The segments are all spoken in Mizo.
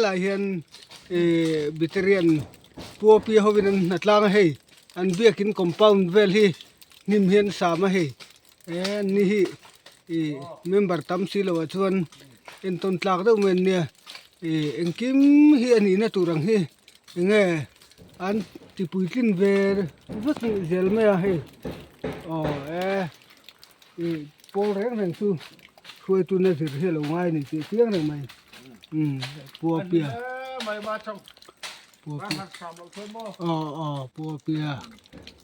Helai hian ihh Biterian Puapi hovin an hna tlang a hei an biakin compound vel hi hnim hian sam a hei eh an ni hi ih member tam si loh ah chuan entawn tlak deuh mai an nia ih engkim hi a nihna tur ang hi enge an ti puitlin ve vek zel mai a hei aw e ih pawl reng reng chu hruaituna zir hi a lo ngai a ni tih chiang reng mai umm Puapia Puapia aw aw Puapia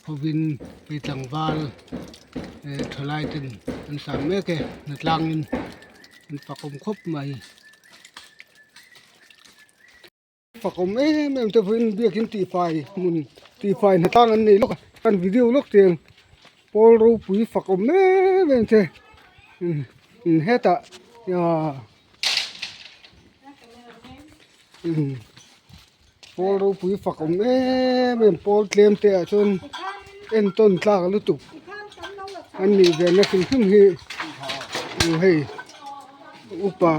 hovin hei tlangval eh thalai ten an sang mek e hnatlangin an fakawm khawp mai. Fakawm em em te vawiin biakin tihfai hmun tihfai hnatlang an nei lawk a kan video lawk chiang pawl ropui fakawm em em te umm hetah aaa umm pawl ropui fakawm em em pawl tlem te ah chuan entawn tlak lutuk an nih ve na hrim hrim hi hei upa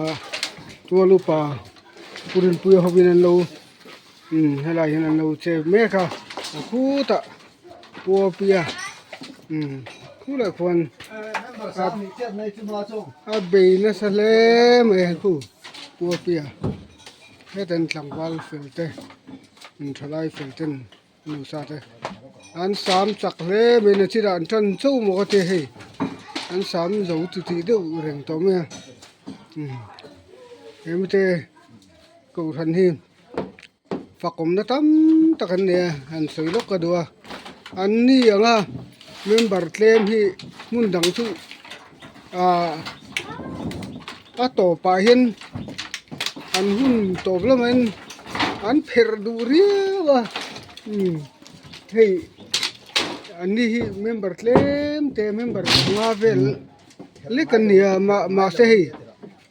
tual upa. Purinpuia hovin an lo umm helai hian an lo che mek a a khutah Puapia umm khulai khuan a bei nasa hle mai a khu Puapia heta an tlangval fel te thalai fel ten nusa te an sam chak hle mai na chirah an tan chauh maw ka tia hei an sam zo titih deuh reng tawh mai a umm hemi te kohhran hi fakawmna tam tak an nei a han sawi lawk ka duh a an ni ang a member tlem hi hmun dang chu ahh a tawpah hian an hun tawp lamah hian an pherh duh riau a umm hei an ni hi member tlem te member panga vel lek an ni a mah mahse hei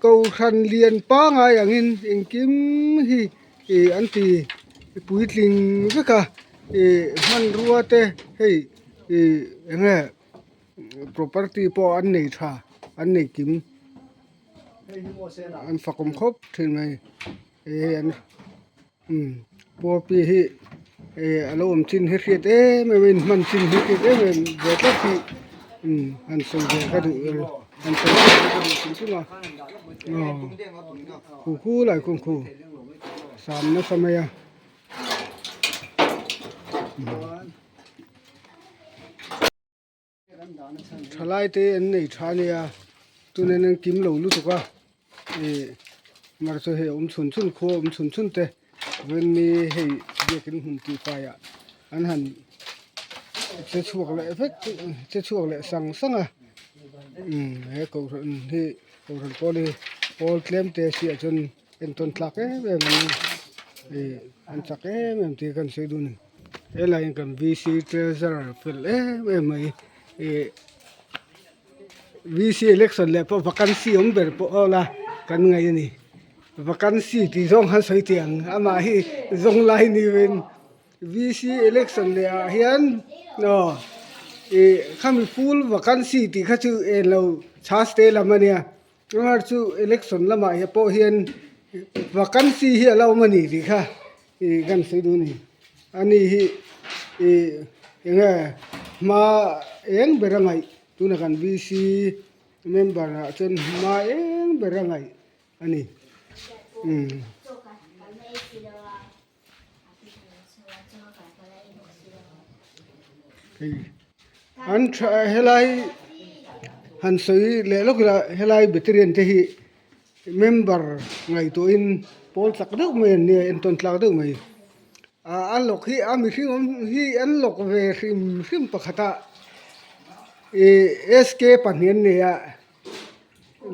kohhran lian pangai angin engkim hi ih an ti puitling vek a ih hmanrua te hei ih eng nge. Property pawh an nei tha an nei kim an fakawm khawp thin mai hei an umm pawpi hi eh a lo awm chin hi hriat em em a inhman chin hi hriat em em ve tlat hi umm han sawi ve ka duh han sawi ve ka duh hrim hrim a aw khu khu lai kawng khu sam nasa mai a. Thalai te an nei tha ania tunin an kim lo lutuk a ih mar chu hei a awm chhun chhun khua awm chhun chhun te vawiin hei biakin hmun tih faiah an han che chhuak leh vek che chhuak leh sang sang a umm he kohhran hi kohhran pawl hi pawl tlem te siah chuan entawn tlak em em an ni ih an chak em em tih kan sawi duh a ni. Helai hian kan VC treasurer fel em em mai ih VC election leh pawh vacancy awm ber pawh aw la kan ngaih a ni vacancy tih zawng khan sawi teh ang amah hi zawng lai ni vin VC election leh ah hian aw ih khami full vacancy tih kha chu englo chhas te lam a nia. Tunah chu election lamah hi pawh hian vacancy hi a lo awm a ni tih kha ih kan sawi duh a ni ani hi ih eng nge hma eng ber a ngaih tunah kan VC member ah chuan hma eng ber a ngaih a ni umm. An tha helai han sawi leh lawk ila helai veterian te hi member ngaihtuahin pawl chak deuh mai an nia entawn tlak deuh mai ah a lawk hi a mihring awm hi an lawk ve hrim hrim pakhat a ih SK pahnih an nei a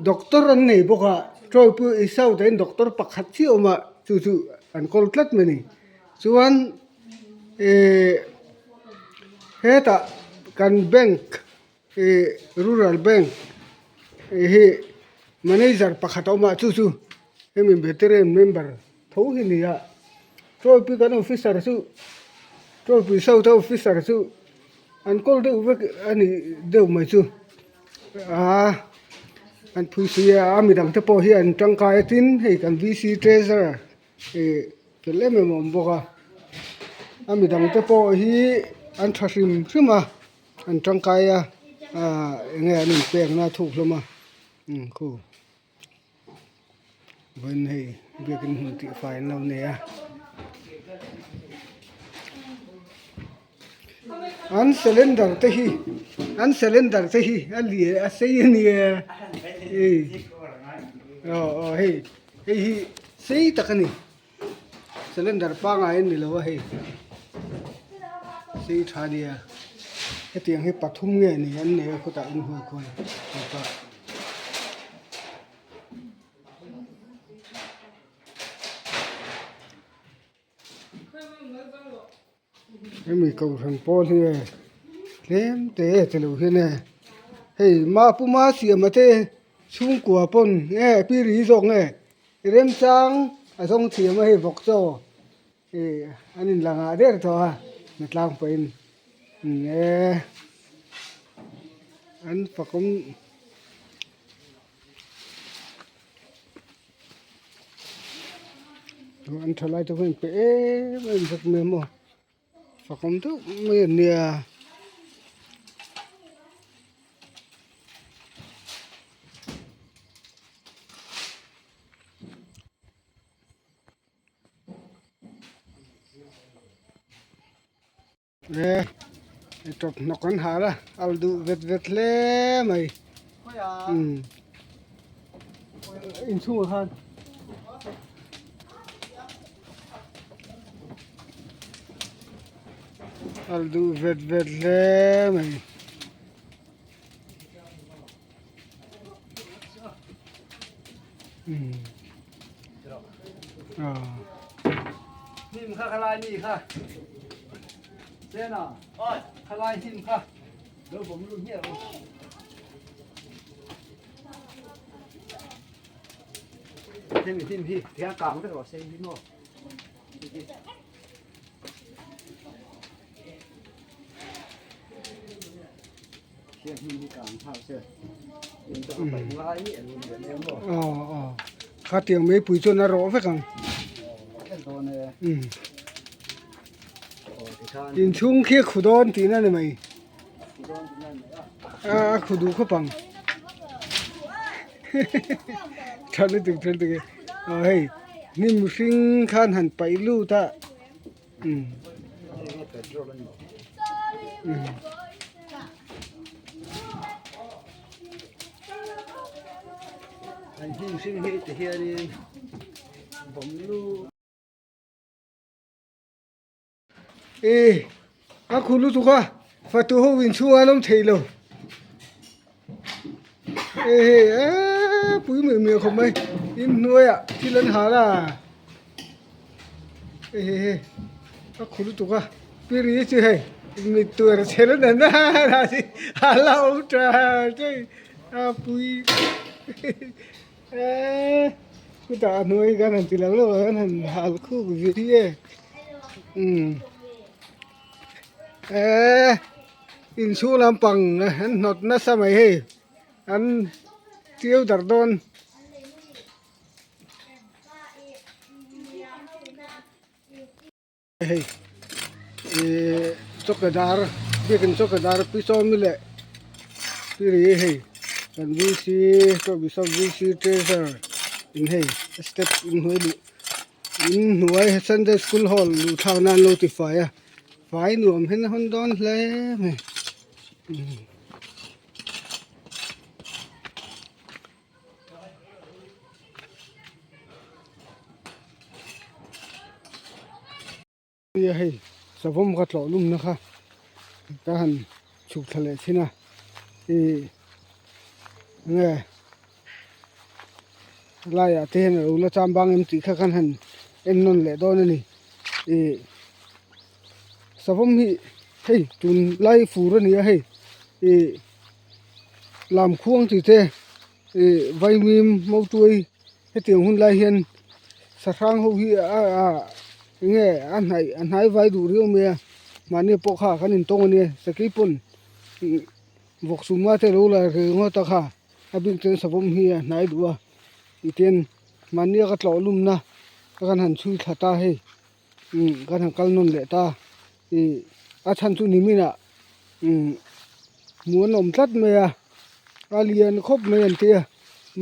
doctor an nei bawk a chawi pawh i south ah hian doctor pakhat chiah a awm a chu chu an kawl tlat mai a ni chuan ihh hetah kan bank ihh rural bank hi manager pakhat a awm a chu chu hemi veteran member tho hi a ni a chawi pawh kan officer chu chawi pawh south a officer chu an kawl deuh vek a ni deuh mai chu. Aa an phui si a a midang te pawh hi an tangkai a tin hei kan VC treasurer. Ih fel em em a awm bawk a a midang te pawh hi an tha hrim hrim a an tangkai a ahh eng nge an inpek na thuk hlawm a umm khu vawiin hei biakin hmun tih fai an lo nei a an cylinder te hi an cylinder te hi a lian a sei a nia ih aw aw hei hei hi sei tak a ni cylinder pangngai a ni lo a hei sei tha a nia hetiang hi pathum nge ni an nei a khawtah inhnuai khuan tawpah. Hemi kohhran pawl hi e tlem te ti lo hian e hei mapuma siama te chhungkua pawn nge pi ri zawk nge remchang a zawng thiam a hei vawk chaw ih an in la ngah der tawh a hnatlang pawhin e an fakawm. An tha lai te pawh a inpe em em bawk mai maw fakawm deuh mai a nia. E tawp hnawk an hal a al duh vet vet hle mai umm inchhungah khan al duh vet vet hle mai. Hnim kha khalai mi kha Sena khalai hnim kha lo bawm lu hmiah rawh Hemi hnim hi tiang kang vek rawh se hi maw Khatiang meipui chuan a rawh vek ang. Inchhung khi a khu dawn tihna a ni mai. A khu duh khawp ang. Tha lutuk tha lutuk e. Aw hei hnim hring khan han paih lut a. An hnim hring hi ti hianin bawm lu E a khu lutuk a fatu ho inchhungah an awm thei lo e hei eee pui mai mai khawp mai inhnuaiah thil an hal a. Hei hei hei a khu lutuk a piri chu hei mittuar chhe na na na hi a la awm tha hei a pui eee chutah a hnuai khan han ti lo lo a han hal khuk ve hi e umm eee inchhung lampang an hnawt nasa mai hei an tiu darh dawn. Hei ihh chawkadar biakin chawkadar pi sawmi leh pi ri hei kan VC chawhbisawp VC treasure in hei step inhnuai luh inhnuai sunday school hall luh thlak nan an lo ti fai a fai nuam hian a hawn dawn hle mai. Nia hei savawm ka tlawh lumna kha ka han chhuk thla leh thin a ih nge laiah te hian alo la cham bang em tih kha kan han en nawn leh dawn a ni ih savawm hi hei tunlai fur a ni a hei ih. Lam khuang tih te ih vaimim mautuai hetiang hun lai hian sahrang ho hi ah enge a hnaih a hnai vai duh riau mai a mahni pawh kha kan intawng a nia sakei pawn ih vawk suma te alo la reng ngawt a kha a bik chuan savawm hi a hnai duh a tichuan mahnia ka tlawh lumna. kan han chhui thla ta hei umm kan han kal nawn leh ta ih a chhan chu nimin ah umm hmuh an awm tlat mai a a lian khawp mai an tia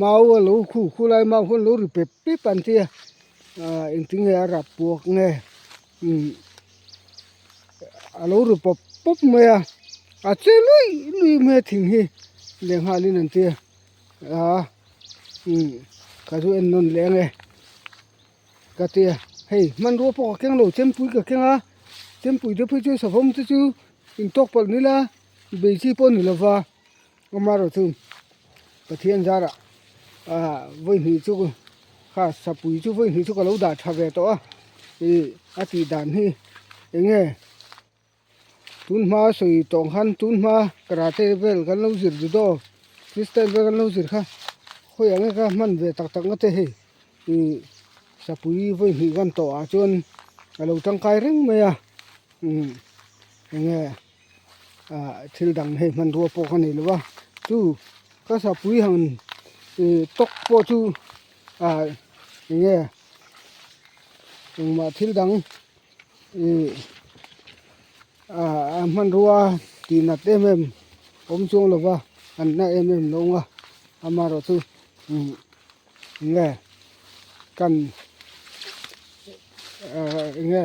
mau a lo khu khu lai mau khawn lo ri pep pep an tia ah engtin nge a rap puak nge umm a lo ri pawp pawp mai a a che luih luih mai a thing hi lehnghalin an tia a umm ka zu en nawn leh ang e ka tia hei hmanrua pawh ka keng lo chempui ka keng a chempui te phei chu savawm te chu intawk palh nila bei chi pawh a ni lova amaherawh chu Pathian zarah ah vawi hnih chu kha sapui chu vawi hnih chu ka lo dah tha ve tawh a ih a tih dan hi eng nge. Tun hma sawi tawng khan tun hma karate vel kan lo zir judo freestyle vel kan lo zir kha khawi ang eka hman ve tak tak na te hei ih sapui vawi hnih kan tawh ah chuan a lo tangkai reng mai a umm enge ah thil dang hei hmanrua pawh ka nei lo va chu ka sapui han ih tawk pawh chu ah enge engmah thil dang. Ih ah a hmanrua tih nat em em awm chuang lova an na em em lo ang a amaherawh chu umm enge kan ah enge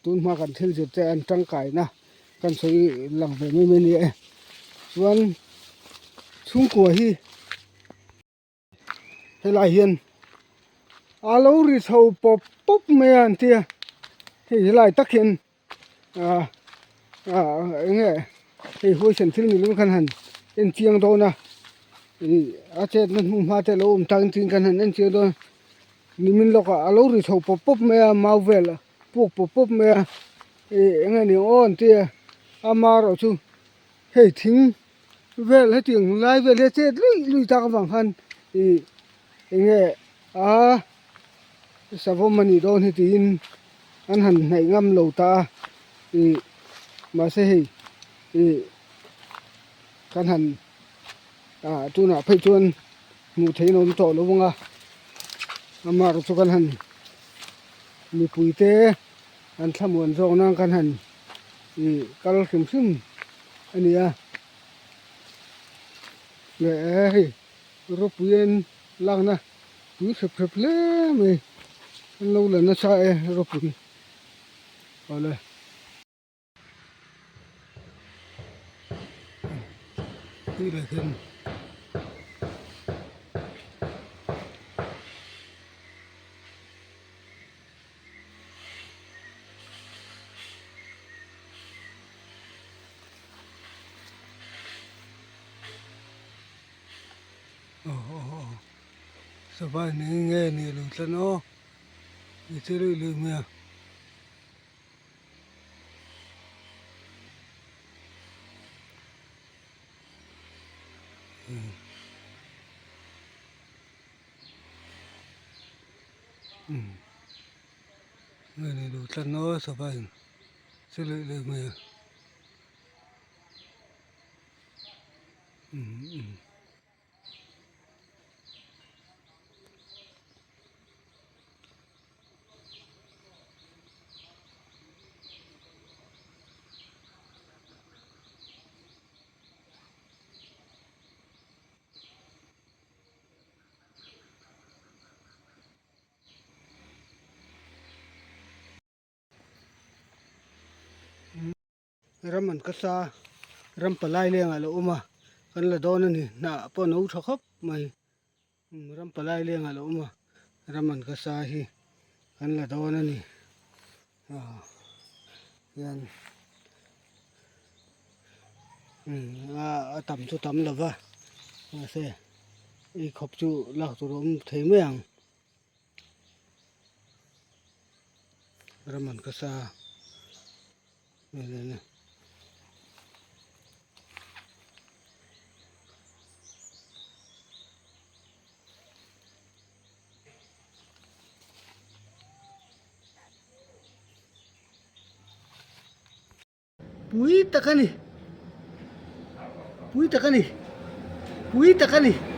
tun hma kan thil zir te an tangkaina kan sawi lang ve mai mai a ni e chuan chhungkua hi. Helai hian a lo ri chho pawp pawp mai a an tia hei helai tak hian ah ah eng nge hei huaisen thil ni lung khan han en chiang dawn a ih a chetna hnu hma te a lo awm tak ang khan han en chiang dawn a nimin lawkah a lo ri chho pawp pawp mai a mau vel a puak pawp pawp mai a ih eng nge ni ang aw an tia amaherawh chu hei thing. Vel hetiang lai vel hi a chet luih luih tak avang khan ih eng nge a savawm a nih dawn hi tiin an han hnaih ngam lo ta a ih mahse hei ih kan han ah tunah phei chuan hmuh theih in a awm tawh lo ang a amaherawhchu chu kan han mipui te an thlamuan zawk nan kan han ih kal hrim hrim a ni a leh hei rawpui an lakna tui hrep hrep hle mai an lo la nasa e rawpui awle. Tui leh hian. Sava ni nge ni lo tlan aw i che luih luih mai a. Nge ni lo tlat no sava in che luih luih mai a. Ram an kasa ram palai lengah a lo awm a kan la dawn a ni hnah pawh a no tha khawp mai ram palai lengah a lo awm a ram an kasa hi kan la dawn a ni ah hian a tam chu tam lo va mahse ei khawp chu lak tur a awm thei mai ang. Ram an kasa Pui tak a ni pui tak a ni pui tak a ni.